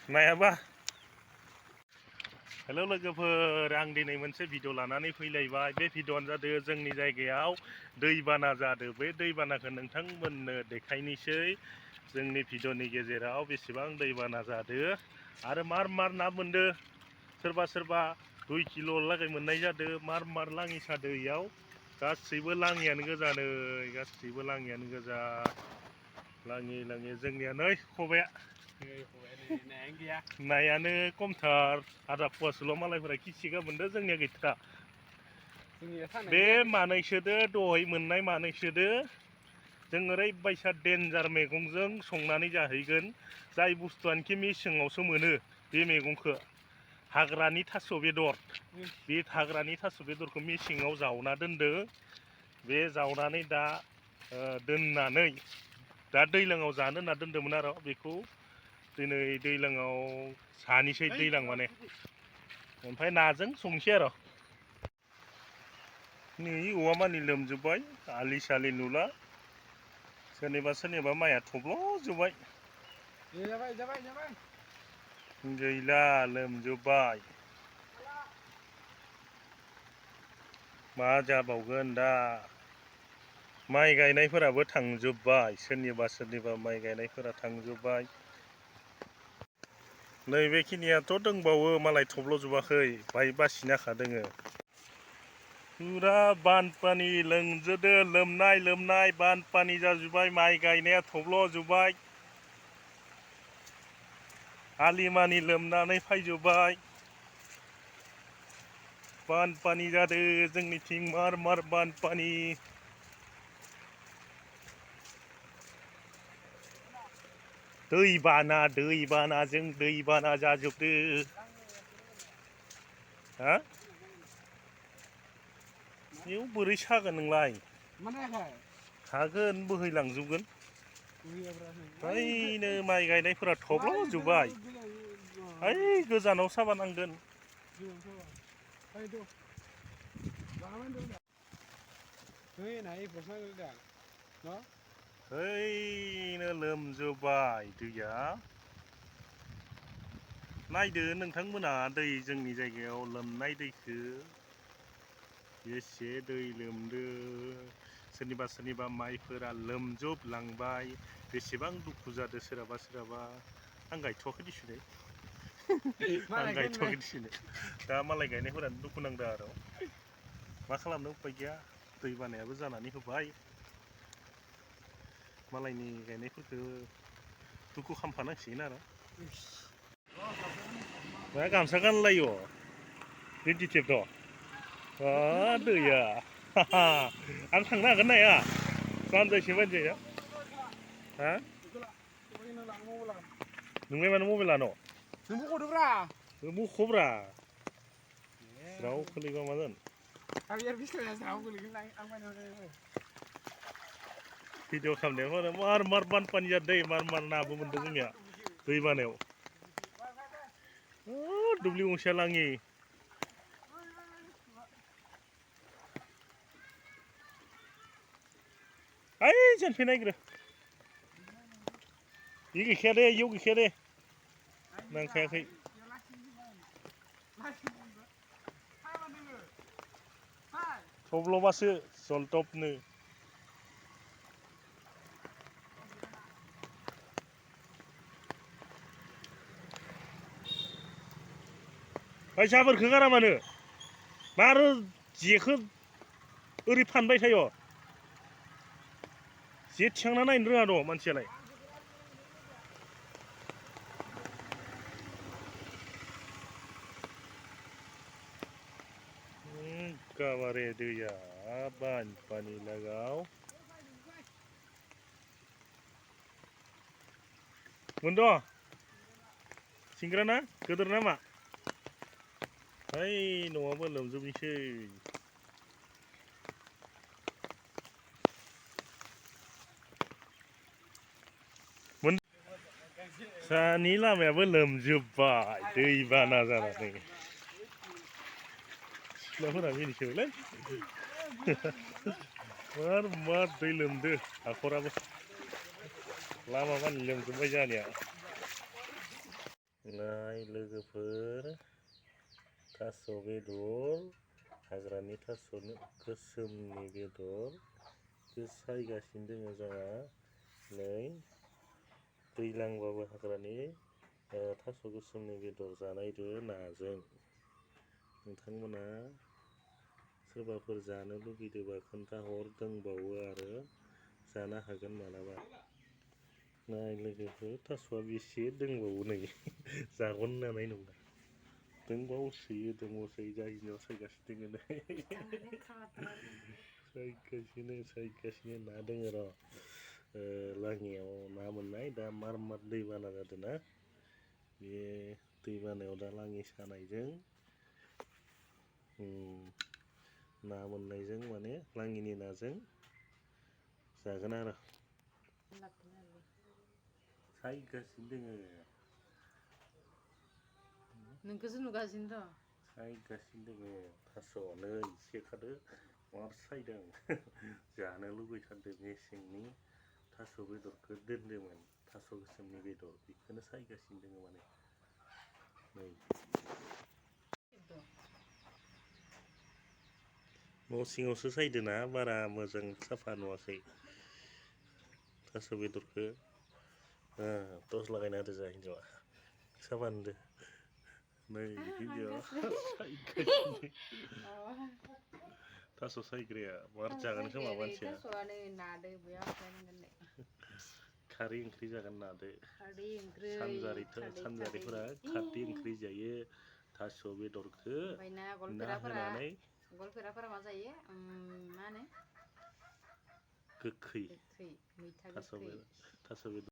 नायाबा हेलौ लोगोफोर आं दिनै मोनसे भिडिअ लानानै फैलायबाय। बे भिडिअआनो जादों जोंनि जायगायाव दैबाना जादों। बे दैबानाखौ नोंथांमोननो देखायनोसै। जोंनि भिडिअनि गेजेराव बेसेबां दैबाना जादों आरो मार ना मोनदों। सोरबा सोरबा 2 किल' लागै मोननाय जादों। मार लाङि सादों इयाव। गासैबो लाङियानो गोजा नै, गासैबो लाङियानो गोजा। लाङि जोंनिया नै खबाया नायानो खमथार। आधा फवासेल' मालायफोरा खिसिगा मोनदों, जोंनिया गैथारा। बे मानैसोदो दहाय मोननाय मानैसोदो जों ओरैबायसा डेन्जार मैगंजों संनानै जाहैगोन। जाय बुस्थुआनोखि मेसेङावसो मोनो बे मैगंखौ। हाग्रानि थास' बेदर, बे हाग्रानि थास' बेदरखौ मेसेङाव जावना दोनदो। बे जावनानै दा दोननानै दा दैज्लाङाव जानो होनना दोन्दोंमोन आरो बेखौ दिनै दैज्लाङाव जानोसै। दैज्लां माने ओमफ्राय नाजों संसै आरो। नै औवा मानि लोमजोब्बाय, आलि सालि नुला। सोरनिबा माइया थब्ल'जोब्बाय। गैला, लोमजोब्बाय। मा जाबावगोन दा। माइ गायनायफोराबो थांजोब्बाय। सोरनिबा माइ गायनायफोरा थांजोब्बाय। नैबेखिनियाथ' दंबावो, मालाय थब्ल'जोबाखै, बाय बासिनाखा दोङो। फुरा बानपानि लोमजोबदो। लोमनाय बानपानि जाजोब्बाय। माइ गायनाया थब्ल'जोब्बाय। आलिमानि लोमनानै फैजोब्बाय। बानपानि जादों जोंनिथिं, मार बानपानि। दैबानाजों दैबाना जाजोबदो। हा? बेयाव बोरै सागोन नोंलाय? हागोन, बोहैलांजोबगोन। ओइनो माइ गायनायफोरा थब्ल'जोब्बाय। ओइ गोजानाव साबा नांगोन। ओइनो लोमजोब्बाय दैया। नायदो नोंथांमोना दै, जोंनि जायगायाव लोमनाय दैखो। बेसे दै लोमदो। सोरनिबा माइफोरा लोमजोबलांबाय। बेसेबां दुखु जादों सोरहाबा। आं गायथ'वाखै दिसुनै। दा मालाय गायनायफोरानो दुखु नांदों आरो। मा खालामनो उपाय गैया। दै बानायाबो जानानै होबाय। मालायनि गायनायफोरखौ दुखु खालामफानांसिगोन आरो। मा गामसा गानलायो? रेडिटेपथ'। दैया आं थांनो हागोन ना हाया? जानजिसे बायदिया। हा? नोंलाय मानो मबाइल लानो? बख'ब्रा। ज्राव खोलैबा मा जानो? भिडिअ खालामनायाव मार बानपानि जादों। मार नाबो मोनदों जोंनिया दै बानायाव। दुब्लि गंसेया लाङि। ओइ जोंनिफ्राय नायग्रो। बे गैखाया दे, इयाव गैखाया दे, नांखायाखै। थब्ल'बासो जलदबनो। ओइ जाबोरखो गारा मानो? मारो जेखौ ओरै फानबाय थायो? जे थिखांना नायनो रोङा र' मानसियालाय। एखेबारे दैया बानपानि लागाव। मोनद'? सिंग्रा ना गोदोर नामा? ओइ न'आवबो लोमजोबनोसै। सानि लामायाबो लोमजोब्बाय दैबाना जानानै। सिख्लाफोरा मिनिसोबायलै। मार दै लोमदो हाखराबो। लामा मानि लोमजोब्बाय जाहानिया। नाय लोगोफोर थास' बेदर हाग्रानि थास' गोसोमनि बेदर सायगासिनो दोङो जोंहा नै दैज्लांबाबो हाग्रानि थास' गोसोमनि बेदर जानायदो नाजों नोंथांमोना सोरबाफोर जानो लुगैदोंबा खोन्थाहर दंबावो आरो जानो हागोन मालाबा नाय लोगोफोर थास'आ बेसे दंबावो नै जाग'नो हानाय नङा दंबावसोयो जायनियाव सायगासिनो दोङो नै सायगासिनो ना दोङो र' लाङियाव ना मोननाय दा मार दैबाना जादों ना बे दैबानायाव दा लाङि सानायजों ना मोननायजों माने लाङिनि नाजों जागोन आरो सायगासिनो दोङो नोंखौसो नुगासिनो दं सायगासिनो दोङो थास' नै सेखादो मार सायदों जानो लुबैथारदों मेसेंनि थास' बेदरखौ दोनदोंमोन थास' गोसोमनि बेदर बेखौनो सायगासिनो दोङो माने नै न' सिङावसो सायदोना बारा मोजां साफा नुवाखै थास' बेदरखौ टर्च लागायना होदो जा हिन्जावा साफा नुदो नै हिन्जावा सायगासिनो थास' सायग्राया मार जागोन खोमा मानसिया खारै ओंख्रि जागोन नादो सानजारिफोरा खारदै ओंख्रि जायो थास' बेदरखौ ना होनानै गलपेराफोरा मा जायो मा होनो गोखै मैथा थास' बेदर